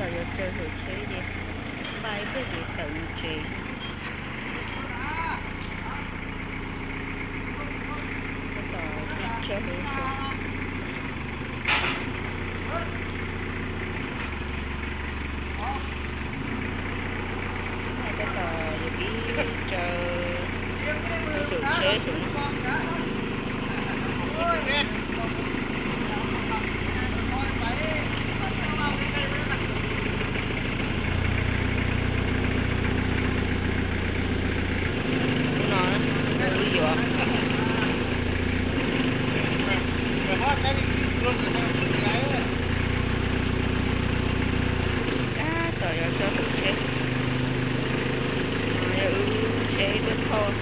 Yuav tsaws hauv tsheb ces npaj ib pliag ces tawm mus tsev. Tab tom pib tsaws hauv tsheb. Tab tom yuav pib tsaws hauv tsheb. Hnub no wb yuav tab tom yuav tsaws hauv tsheb. No yog wb tsheb tuaj thauj.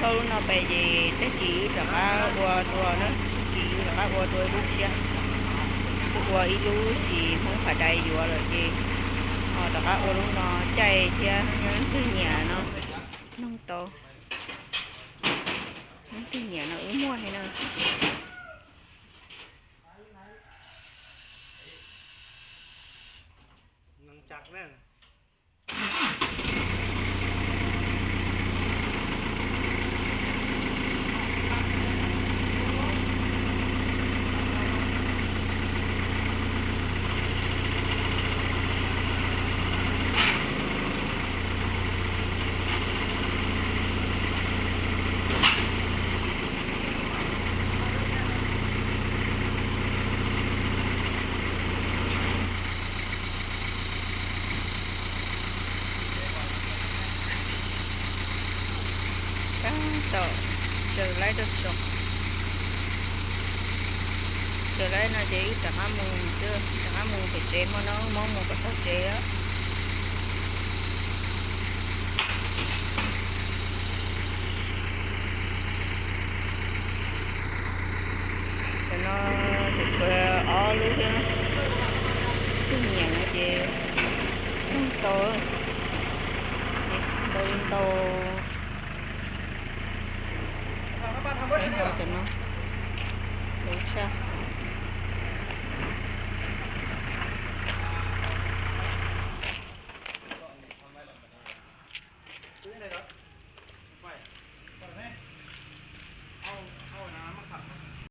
Thauj lub no pem ces tag kis wb rov qab ua dua na, tag kis wb rov qab ua dua ib lub tshiab. Twb ua ib lub xim Hmoob Pham Dai yuav lawm ces ho rov qab ua lub no caij thiab. Leej twg nyiam no, noog tau. Leej twg nyiam no wb muaj thiab na. Tab tom tsaws laib rau tso. Tsaws laib no ces wb rov qab mus xwb, rov qab mus pem tsev hmo no, wb mus kom txog tsev. Cov no tseem tshuav ob lub thiab. Leej twg nyiam no ces noog tau, ntau li ntau. Cov no, lub tshaj.